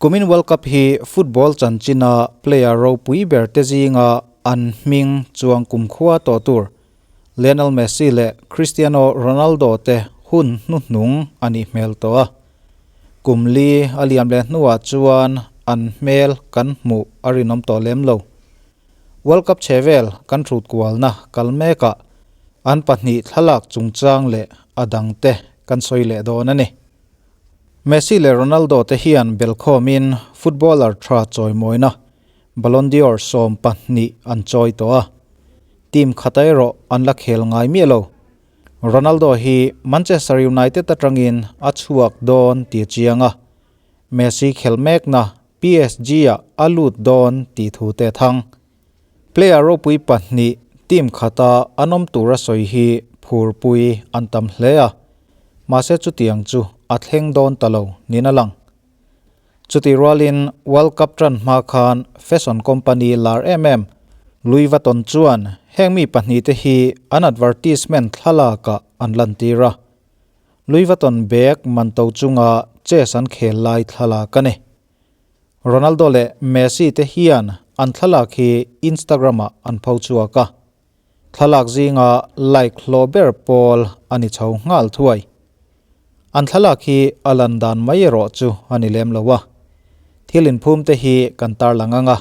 Kumin World Cup hi football chanchina player ropui ber te zinga an hming chuang kumkhua tawh tur Lionel Messi leh Cristiano Ronaldo te hun hnuhnung a nih hmel tawh a. Kum li a liam leh hnuah chuan an hmel kan hmuh a rinawm tawh lem lo. World Cup chhe vel kan hrut kualna kal mekah an pahnih thlalak chungchang leh a dangte kan sawi leh dawn a ni. Messi leh Ronaldo te hian belkhawmin footballer tha chawimawina Ballon d'Or 12 an chawi tawh a, team khata erawh an la khel ngai miah lo. Ronaldo hi Manchester United atangin a chhuak dawn tih a chiang a, Messi khel mekna PSG-ah a lut dawn tih thu te a thang. Player ropui pahnih team khata an awm tura sawi hi phurpui an tam hle a, mahse chutiang chu a thleng dawn ta lo niin a lang. Chutih rualin World Cup tan hma khan fashion company lar em em Louis Vuitton chuan heng mi pahnihte hi an advertisement thlalakah an lantir a. Louis Vuitton bag man to chunga chess an khel lai thlalak a ni. Ronaldo leh Messi te hian an thlalak hi Instagram-ah an pho chhuak a. Thlalak zinga like hlawh ber pawl a ni chho nghal thuai. An thlalak hi a lan dan mai erawh chu a ni lem lo a. Thil inphum te hi kan tarlang ang a.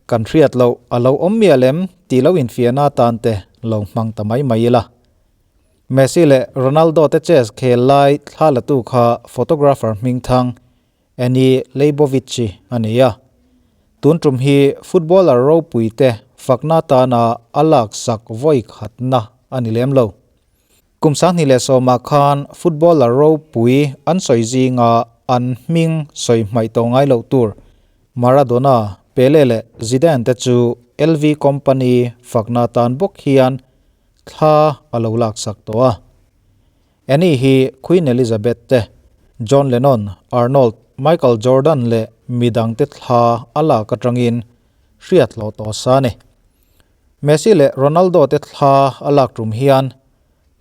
Kan hriat loh a lo awm mial em tih lo infiahna atan te lo hmang ta mai mai ila. Messi leh Ronaldo te chess khel lai thla latu kha photographer hmingthang Annie Leibovitz-i a ni a. Tun tum hi footballer ropui te fakna tana a laksak vawi khatna a ni lem lo. Kum 2010 khan footballer ropui an sawi zinga an hming sawi hmaih tawh ngai loh tur Maradona, Pele leh Zidane te chu LV company fakna tan bawk hian thla a lo laksak tawh a. Annie hi Queen Elizabeth te, John Lennon, Arnold, Michael Jordan leh midangte thla a lak atangin hriat hlawh tawh sa a ni. Messi leh Ronaldo te thla a lak tum hian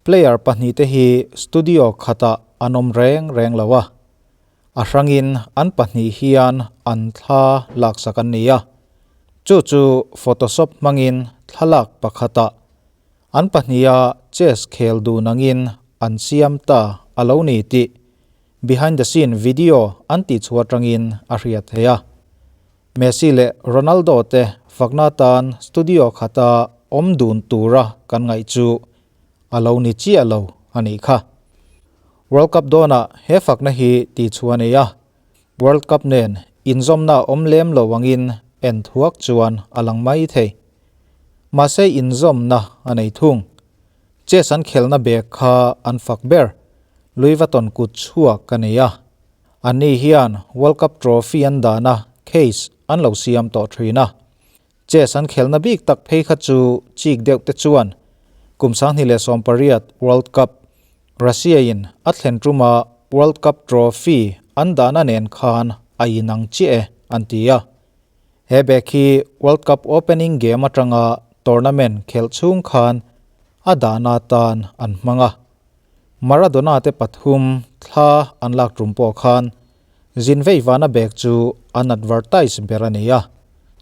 player pahnihte hi studio khatah an awm reng reng lo a, a hrangin an pahnih hian an thla laksak an ni a, chu chu Photoshop hmangin thlalak pakhatah An pahniha chess khel dun angin an siam ta a lo ni tih behind the scene video an tihchhuah atangin a hriat theih a. Messi leh Ronaldo te fakna atan studio khata awm dun tura kan ngaih chu a lo ni chiah lo a nih kha. World Cup dawnah he fakna hi tihchhuah a nei a, World Cup nen inzawmna awm lem lo angin en thuak chuan a lang mai thei. Mahse inzawmna a nei thung. Chess an khelna bag kha an fak ber. Louis Vuitton kut chhuak a nei a. Anni hian World Cup trophy an dahna case an lo siam tawh thin a. Chess an khelna bik tak phei kha chu chik deuh te chuan kum 2018 World Cup Russia in a thlen tuma World Cup trophy an dahna nen khan a inang chiah e an ti a. He bag hi World Cup opening game atanga tournament khelh chhung khan a dahna atan an hmang a. Maradona te pathum thla an lak tum pawh khan zin vei vana bag chu an advertise ber a ni a,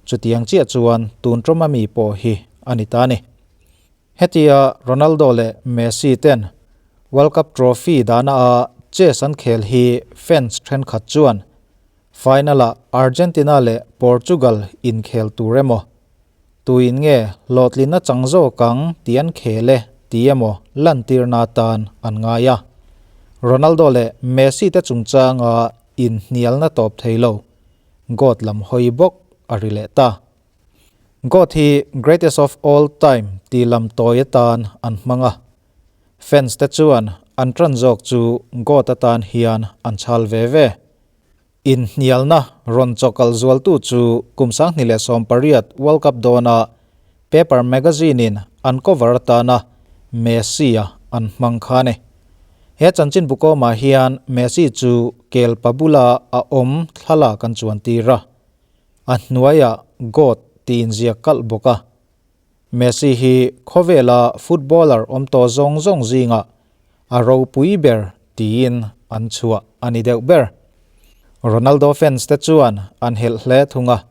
chutiang chiah chuan tun tawma mi pawh hi a ni ta a ni. Hetia Ronaldo leh Messi ten World Cup trophy dahna a chess an khel hi fans thenkhat chuan Final-ah Argentina leh Portugal inkhel tur emaw, tuin nge hlawhtlinna chang zawk ang tih an khel e tih emaw lantirna atan an ngai a. Ronaldo leh Messi te chungchanga inhnialna tawp thei lo, God lam hawi bawk a ri leh ta. God hi greatest of all time tih lam tawi atan an hmang a. Fans te chuan an tan zawk chu God atan hian an chhal ve ve. Inhnialna rawn chawkal zualtu chu kum 2018 World Cup dawna Paper Magazine-in an cover atana Messi-a an hmang kha a ni. He chanchin bukawmah hian Messi chu kel pa bula a awm thlalak an chuan tir a, a hnuaiah God tih inziak kalh bawk a. Messi hi khawvela footballer awm tawh zawng zawng zingah a ropui ber tiin an chhuah a ni deuh ber. Ronaldo fans te chuan an helh hle thung a,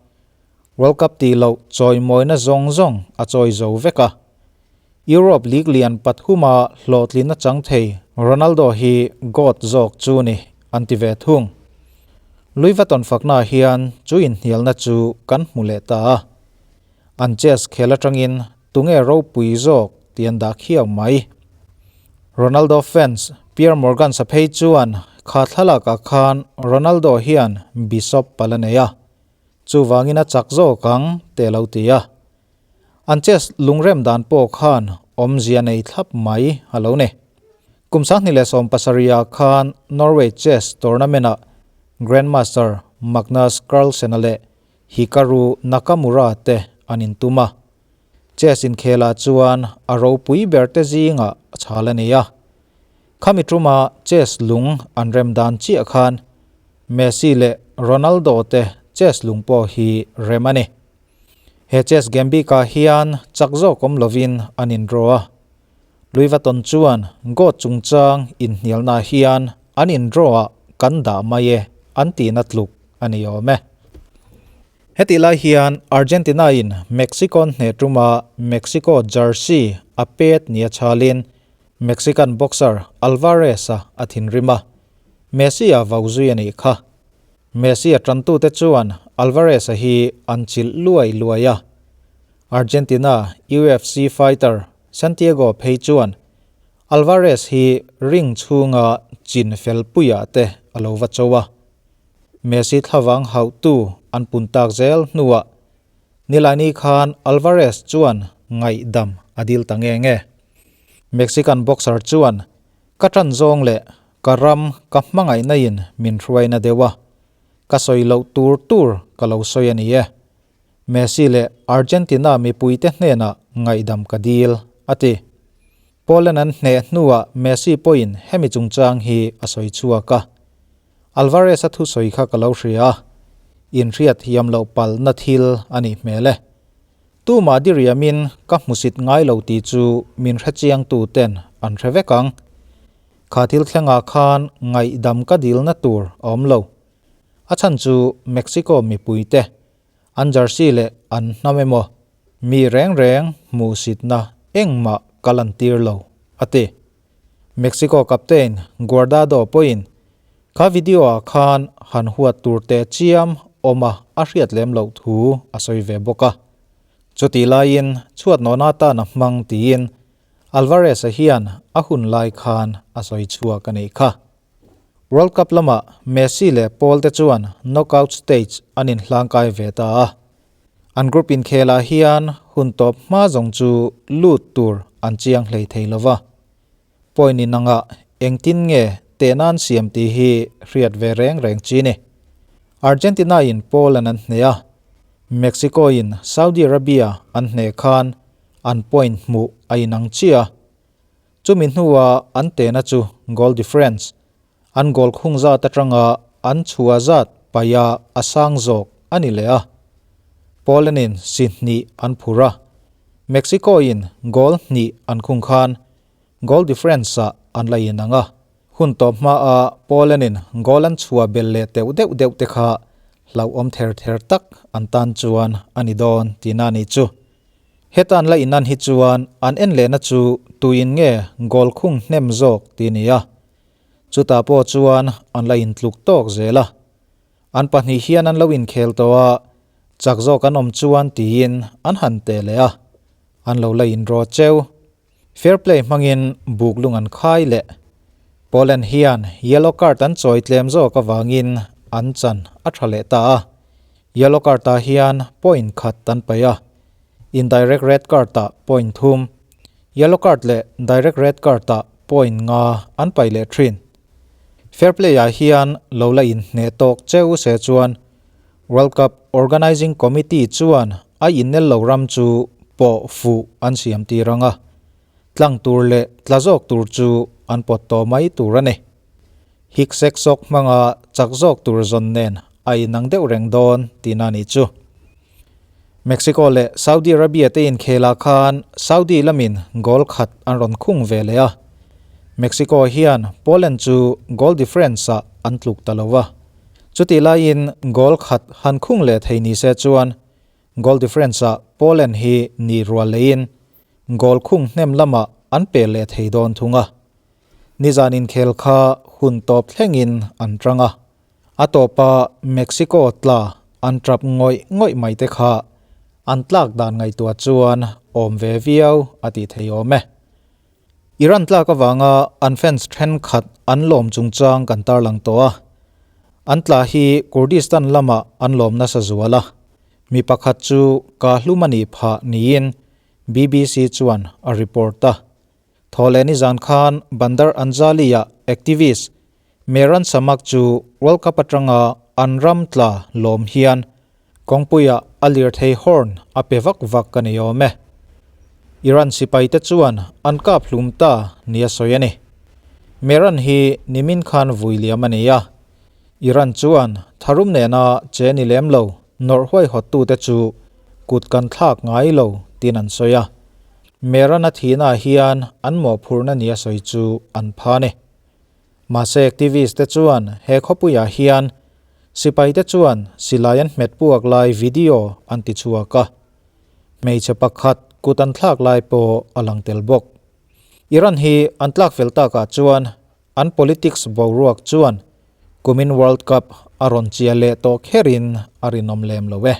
World Cup tih loh chawimawina zawng zawng a chawi zo vek a. Europe League lian pathuma hlawhtlin a chang thei Ronaldo hi GOAT zawk chu ni an ti ve thung. Louis Vuitton faknaah hian chu inhnialna chu kan hmu leh ta a. An chess khel atangin tunge ropui zawk tih an dah khiau mai. Ronaldo fans Pierre Morgan sa phei chuan kha thlalakah khan Ronaldo hian Bishop pal a nei a, chuvangin a chak zawk ang te a lo ti a. An chess lungrem dan pawh khan awmzia nei thlap mai a lo ni. Kum 2017 ah khan Norway chess tournament-ah Grandmaster Magnus Carlsen-a leh Hikaru Nakamura te an intum a. Chess inkhelah chuan a ropui ber te zingah a chhal a ni a. Khami tuma chess lung an rem dan chiah khan Messi leh Ronaldo te chess lung pawh hi rem a ni. He chess game bikah hian chak zawk awm lovin an indraw a. Louis Vuitton chuan goat chungchang inhnialnaah hian an indraw ah kan dah mai e an tihna tluk a ni awm e. Hetih lai hian Argentina in Mexico hneh tuma Mexico jersey a pet nia chhalin Mexican boxer Alvarez-a a thinrim a, Messi-a vau zui a nih kha. Messi-a tantute chuan Alvarez-a hi an chilh luai luai a. Argentina UFC fighter Santiago phei chuan Alvarez hi ring chhunga chin fel puiah te a lo va cho a. Messi thlavang hauhtu an pun tak zel hnuah Nilaini khan Alvarez chuan ngaihdam a dil ta nge nge. Mexican boxer chuan Ka tan zawng leh ka ram ka hmangaihna in min hruaina deuh a, ka sawi loh tur tur ka lo sawi a ni e. Messi leh Argentina mipuite hnenah ngaihdam ka dil, a ti. Poland an hneh hnuah Messi pawhin hemi chungchang hi a sawi chhuak a. Alvarez-a thusawi kha ka lo hria a, inhriat hiam loh palhna thil a nih hmel e. Tumah diriamin ka hmusit ngai lo tih chu min hrechiangtu ten an hre vek ang. Kha thil thlengah khan ngaihdam ka dilna tur a awm lo. A chhan chu Mexico mipuite an jersey leh an hnam emaw mi reng reng hmuhsitna engmah ka lantir lo, a ti. Mexico captain Guardado pawhin kha video-ah khan han huat tur teh chiam awma a hriat lem loh thu a sawi ve bawk a. Chutih laiin chhuat nawna tan a hmang tiin Alvarez-a hian a hun lai khan a sawi chhuak a nih kha. World Cup lamah Messi leh Paul te chuan knockout stage an inhlangkai ve ta a. An group inkhelah hian hun tawp hma zawng chu lut tur an chiang hlei thei lo va. Point inangah engtin nge tehna an siam tih hi hriat ve reng reng chi ni. Argentina in Poland an hneh a, Mexico in Saudi Arabia an hneh khan an point hmuh a inang chiah a. Chumi hnua an tehna chu goal difference, an goal khung zat atanga an chhuah zat paia a sang zawk a ni leh a. Poland-in si hnih an phur a, Mexico-in goal hnih an khung khan goal difference-ah an la inang a. Hun tawp hmaa Poland-in goal an chhuah belh leh teuh deuh deuh te kha hlauhawm ther ther tak an tan chuan a ni dawn tihna a nih chu. Heta an la inan hi chuan an en lehna chu tuin nge goal khung hnem zawk tih a ni a. Chutah pawh chuan an la intluk tawk zel a. An pahnih hian an lo inkhel tawh a, chak zawk an awm chuan tiin an han teh leh a. An lo la inraw cheu. Fair play hmangin buk lung an khai leh. Poland hian yellow card an chawi tlem zawk avangin an chan a tha leh ta a. Yellow card ah hian point khat an paih a, indirect red card ah point thum, yellow card leh direct red card ah point nga an paih leh thin. Fair play ah hian lo la inhneh tawk cheu se chuan World Cup Organising Committee chuan a innel lo ram chu pawh fuh an siam tir ang a, tlang tur leh tla zawk tur chu an pawt tawh mai tur a ni. Hik sek sawk hmanga chak zawk tur zawn nen a inang deuh reng dawn tihna a nih chu. Mexico leh Saudi Arabia te inkhelah khan Saudi lamin goal khat an rawn khung ve leh a, Mexico hian Poland chu goal difference ah an tluk ta lo a. Chutih laiin goal khat han khung leh thei ni se chuan goal difference ah Poland hi ni rual leiin goal khung hnem lamah an pe leh thei dawn thung a. Nizan inkhel kha hun tawp thlengin an tang a, a tawpa Mexico tla an tap ngawih ngawih mai te kha an tlak dan ngaihtuah chuan awm ve viau a tih thei awm e. Iran tlak avanga an fans thenkhat an lawm chungchang kan tarlang tawh a, an tla hi Kurdistan lamah an lawm nasa zual a, mi pakhat chu kahlum a nih phah niin BBC chuan a report a. Thawhleh nizan khan Bandar Anzali-ah activist Mehran Samak chu World Cup atanga an ram tla lawm hian kawngpuiah a lirthei horn a pe vak vak a ni awm e. Iran sipaite chuan an kap hlum ta nia sawi a ni. Mehran hi nimin khan vui liam a ni a. Iran chuan tharum nena che ni lem lo nawrh huaihawttute chu kut kan thlak ngai lo tiin an sawi a. Mehran a thihnaah hian an mawhphurhna nia sawi chu an pha a ni. Mahse activist te chuan he khawpuiah hian sipai te chuan silai an hmet puak lai video an ti chhuak a, hmeichhe pakhat kut an thlak lai pawh a lang tel bawk. Iran hi an tlak fel takah chuan an politics boruak chuan kumin World Cup a rawn chia leh tawh kherin a rinawm lem lo e.